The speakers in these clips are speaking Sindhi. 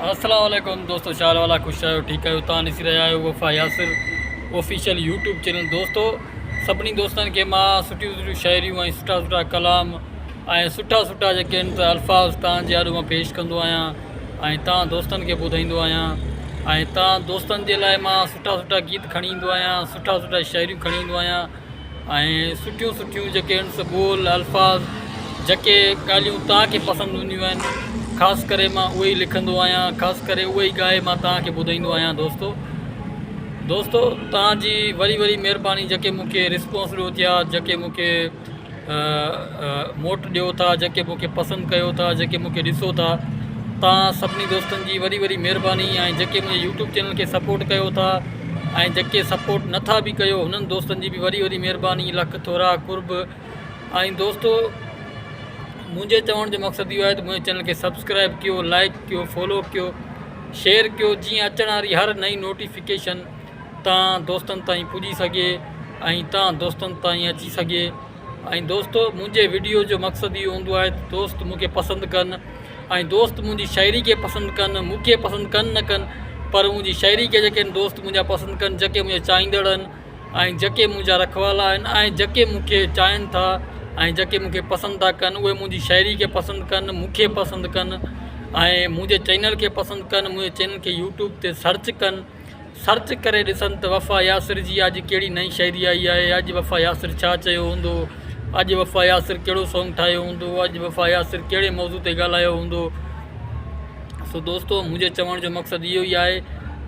السلام عليڪم دوستو شال والا خوش آهيو ٺيڪ آهيو تان ڏسي رهيا آهيو Wafa Yasir official YouTube channel دوستو سڀني دوستن کي مان سٺيون سٺيون شاعريون ۽ سٺا سٺا ڪلام ۽ سٺا سٺا جيڪي آهن ته الفاظ تان جي آڏو مان پيش ڪندو آهيان ۽ تان دوستن کي ٻڌائيندو آهيان ۽ تان دوستن جي لاء مان سٺا سٺا گيت کڻي ايندو آهيان سٺا سٺا شاعريون کڻي ايندو آهيان ۽ سٺيون سٺيون جيڪي آهن سي ٻول الفاظ جيڪي ڳالهيون توهان کي پسند هونديون آهن خاص ڪري مان اهي ئي لکندو آهيان خاص ڪري اهي ئي ڳائي مان توهان کي ٻڌائيندو آهيان دوستو دوستو توهان جي وري وري مهرباني جيڪي مون کي رسپانس ڏيو ٿيا جيڪي مون کي موٽ ڏيو ٿا جيڪي مون کي پسند ڪيو ٿا جيڪي مون کي ڏسو ٿا تان سڀني دوستن جي وڏي وڏي مهرباني ۽ جيڪي منهنجي يوٽيوب چينل کي سپورٽ ڪيو ٿا ۽ جيڪي سپورٽ نٿا به ڪيو هنن دوستن جي به وڏي وڏي مهرباني لک ٿورا قرب ۽ دوستو منهنجي چوڻ جو مقصد اهو آهي ته منهنجي چينل کي سبسڪرائب ڪيو لائڪ ڪيو فالو ڪيو شيئر ڪيو جيئن اچڻ واري هر نئين نوٽيفڪيشن تان دوستن تائين پڄي سگهي ۽ تان دوستن تائين اچي سگهي ۽ دوستو منهنجي وڊيو جو مقصد اهو هوندو آهي ته دوست مون کي پسند ڪن ۽ دوست منهنجي شاعري کي پسند ڪن مون کي پسند ڪن نه ڪن پر منهنجي شاعري کي جيڪي دوست منهنجا پسند ڪن جيڪي منهنجا چاهيندڙ آهن ۽ جيڪي منهنجا رکوالا آهن ۽ جيڪي مون کي چاهين ٿا ۽ جيڪي مون کي پسند ٿا ڪن اهي منهنجي شاعري کي پسند ڪن مون کي پسند ڪن ۽ منهنجي چينل کي پسند ڪن منهنجي چينل کي يوٽيوب تي سرچ ڪن سرچ ڪري ڏسن ته وفا ياسر جي اڄ ڪهڙي نئين شاعري آئي آهي، اڄ وفا ياسر ڇا چيو هوندو، اڄ وفا ياسر ڪهڙو سونگ ٺاهيو هوندو، اڄ وفا ياسر ڪهڙي موضوع تي ڳالهايو هوندو. سو دوستو منهنجي چوڻ جو مقصد اهو ئي آهي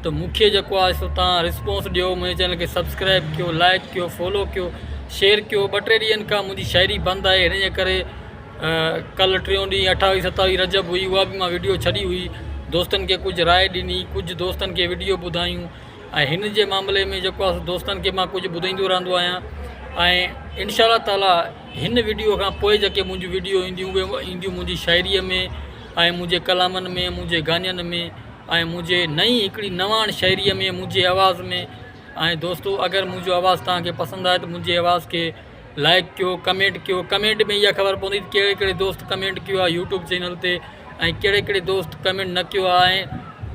ته مون کي جيڪو آهي سو تان رسپانس ڏيو منهنجي چينل کي سبسڪرائب ڪيو لائڪ ڪيو فالو ڪيو شيئر ڪيو ٻه ٽي ڏينهن کان منهنجي شاعري بند آهي هن جي ڪري ڪلهه ٽيون ڏينهن اٺاويهه ستاويهه رجب هئي اها به مان وڊيو ڇڏي هئي دوستن کي ڪجهه راء ڏني ڪجهه دوستن کي وڊيو ٻڌايون ۽ هن جي معاملي ۾ جيڪو آهي دوستن کي مان ڪجهه ٻڌائيندو رهندو آهيان ۽ انشاء الله تعالي هن وڊيو کان پوء جيڪي منهنجون وڊيو اينديون اهي اينديون منهنجي شاعريء ۾ ۽ منهنجي ڪلامن ۾ منهنجي گانين ۾ ۽ منهنجي نئين هڪڙي نواڻ شاعريء ۾ منهنجي آواز ۾ ۽ دوستو اگر منهنجو آواز توهان کي پسند آهي ته منهنجي آواز کي لائڪ ڪيو ڪمينٽ ڪيو ڪمينٽ ۾ اها خبر پوندي ته ڪهڙي ڪهڙي دوست ڪمينٽ ڪيو آهي يوٽيوب چينل تي ۽ ڪهڙي ڪهڙي دوست ڪمينٽ نه ڪيو آهي ۽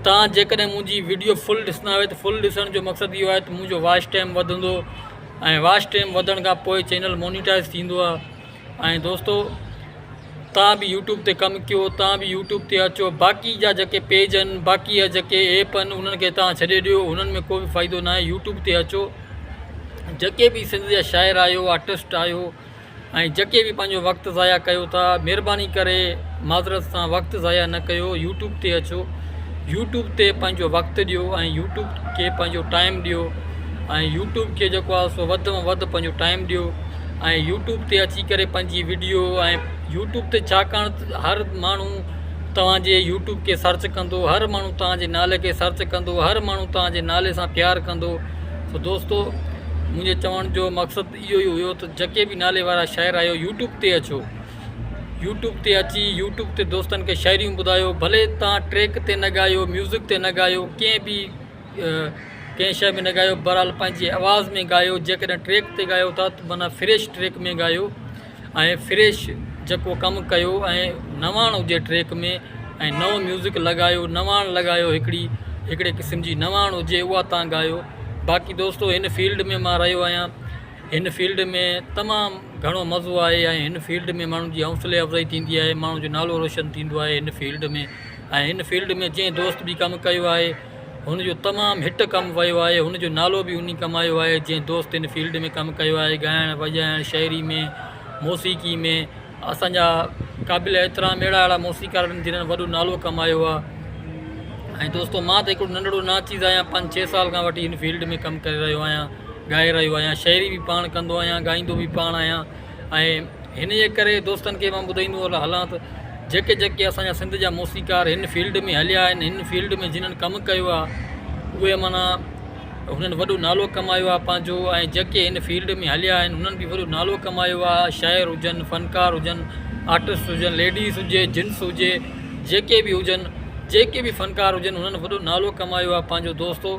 تان جيڪڏهن منهنجي ويڊيو فل ڏسندا آهيو ته فل ڏسڻ جو مقصد اهو آهي ته منهنجو واچ ٽائيم وڌندو ۽ واچ ٽائيم وڌڻ کان پوء چينل مونيٽائز ٿيندو آهي ۽ دوستو تان به يوٽيوب تي ڪم ڪيو تان به يوٽيوب تي اچو باقي جا جيڪي پيج آهن باقي جا جيڪي ايپ آهن انهن کي تان ڇڏي ڏيو انهن ۾ ڪو به فائدو نه آهي يوٽيوب تي اچو جيڪي به سنڌ جا شاعر آهيو آرٽسٽ آهيو ۽ جيڪي به پنهنجو وقت ضايع ڪيو ٿا مهرباني ڪري معذرت سان وقت ضايع نه ڪيو يوٽيوب تي اچو يوٽيوب تي پنهنجو وقت ڏيو ۽ يوٽيوب کي پنهنجو ٽائيم ڏيو ۽ يوٽيوب کي جيڪو آهي سو وڌ ۾ وڌ پنهنجو ٽائيم ڏيو ۽ يوٽيوب تي اچي ڪري پنهنجي وڊيو ۽ يوٽيوب تي ڇاڪاڻ هر ماڻهو توهان جي يوٽيوب کي سرچ ڪندو هر ماڻهو توهان جي نالي کي سرچ ڪندو هر ماڻهو توهان جي نالي سان پيار ڪندو سو دوستو منهنجي چوڻ جو مقصد اهو ئي هيو ته جيڪي به نالي وارا شاعر آهيو يوٽيوب تي اچو يوٽيوب تي اچي يوٽيوب تي دوستن کي شاعريون ٻڌايو ڀلي تان ٽريڪ تي نه ڳايو ميوزڪ تي نه ڳايو ڪنهن به ڪنهن شيء ۾ نه ڳايو بهرحال پنهنجي آواز ۾ ڳايو جيڪڏهن ٽريڪ تي ڳايو ٿا ته معنيٰ فريش ٽريڪ ۾ ڳايو ۽ فريش جيڪو ڪم ڪيو ۽ نواڻ هجي ٽريڪ ۾ ۽ نئون ميوزڪ لڳايو نواڻ لڳايو هڪڙي هڪڙي قسم جي نواڻ هجي اها تان ڳايو باقي دوستو هن فيلڊ ۾ مان رهيو آهيان هن فيلڊ ۾ تمام گهڻو مزو آهي ۽ هن فيلڊ ۾ ماڻهن جي حوصلي افزائي ٿيندي آهي ماڻهن جو نالو روشن ٿيندو آهي هن فيلڊ ۾ ۽ هن فيلڊ ۾ جنهن دوست به ڪم ڪيو آهي هن جو تمام هٽ ڪم ويو آهي هن جو نالو به انهي ڪمايو آهي جنهن دوست هن فيلڊ ۾ ڪم ڪيو آهي ڳائڻ وڄائڻ شاعري ۾ موسيقي ۾ اسان جا قابل احترام اهڙا اهڙا موسيقار آهن جنهن وڏو نالو ڪمايو آهي ۽ دوستو مان ته هڪڙو ننڍڙو ناچيز آهيان پنج ڇهه سال کان وٺي هن فيلڊ ۾ ڪم ڪري رهيو آهيان ڳائي رهيو آهيان شاعري به پاڻ ڪندو آهيان ڳائيندو به پاڻ آهيان ۽ هن جي ڪري دوستن کي مان ٻڌائيندو هلان ته جيڪي جيڪي اسان جا سنڌ جا موسيقار هن فيلڊ ۾ هليا آهن هن فيلڊ ۾ جنھن ڪم ڪيو آهي اهي معنيٰ هنن وڏو نالو ڪمايو آهي پنهنجو ۽ جيڪي هن فيلڊ ۾ هليا آهن هنن به وڏو نالو ڪمايو آهي شاعر هجن فنڪار هجن آرٽسٽ هجن ليڊيز هجي جنس هجي جيڪي به هجن جيڪي به فنڪار هجن هنن وڏو نالو ڪمايو آهي پنهنجو دوستو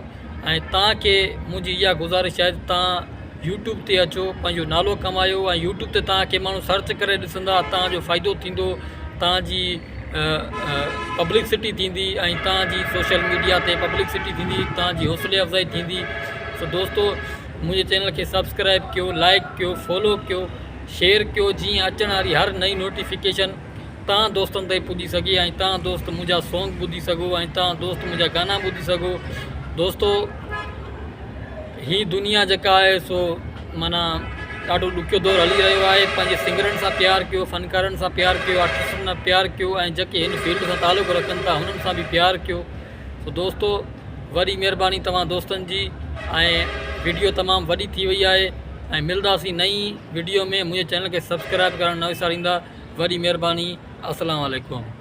۽ توهان کي منهنجي اها گذارش آهي ته توهان يوٽيوب تي اچو پنهنجو نالو ڪمايو ۽ يوٽيوب تي توهان کي ماڻهو سرچ ڪري ڏسندا توهان جو فائدو ٿيندو توهان جي پبلڪسٽي ٿيندي ۽ توهان جي سوشل ميڊيا تي پبلڪسٽي ٿيندي توهان جي حوصلي افزائي ٿيندي سو دوستو منهنجي چينل کي سبسڪرائب ڪيو لائڪ ڪيو فالو ڪيو شيئر ڪيو جيئن اچڻ واري هر نئين نوٽيفڪيشن توهان دوستن تائين پڄي سگهي ۽ توهان دوست منهنجا سونگ ٻڌي سگهو ۽ توهان دوست منهنجا گانا ٻڌي سگهو دوستو هي دنيا جيڪا آهي سو معنيٰ ڏاڍو ڏکيو دور هلي رهيو آهي پنهنجي سنگرن سان پيار ڪيو فنڪارن سان پيار ڪيو آرٽسٽن سان پيار ڪيو ۽ جيڪي هن فيلڊ سان تعلق رکن ٿا هنن سان به پيار ڪيو سو دوستو وڏي مهرباني توهان دوستن جي ۽ ويڊيو تمام وڏي ٿي وئي آهي ۽ ملداسين نئين ويڊيو ۾ منهنجي چينل کي سبسڪرائب ڪرڻ نه وساريندا وڏي مهرباني السلام عليڪم.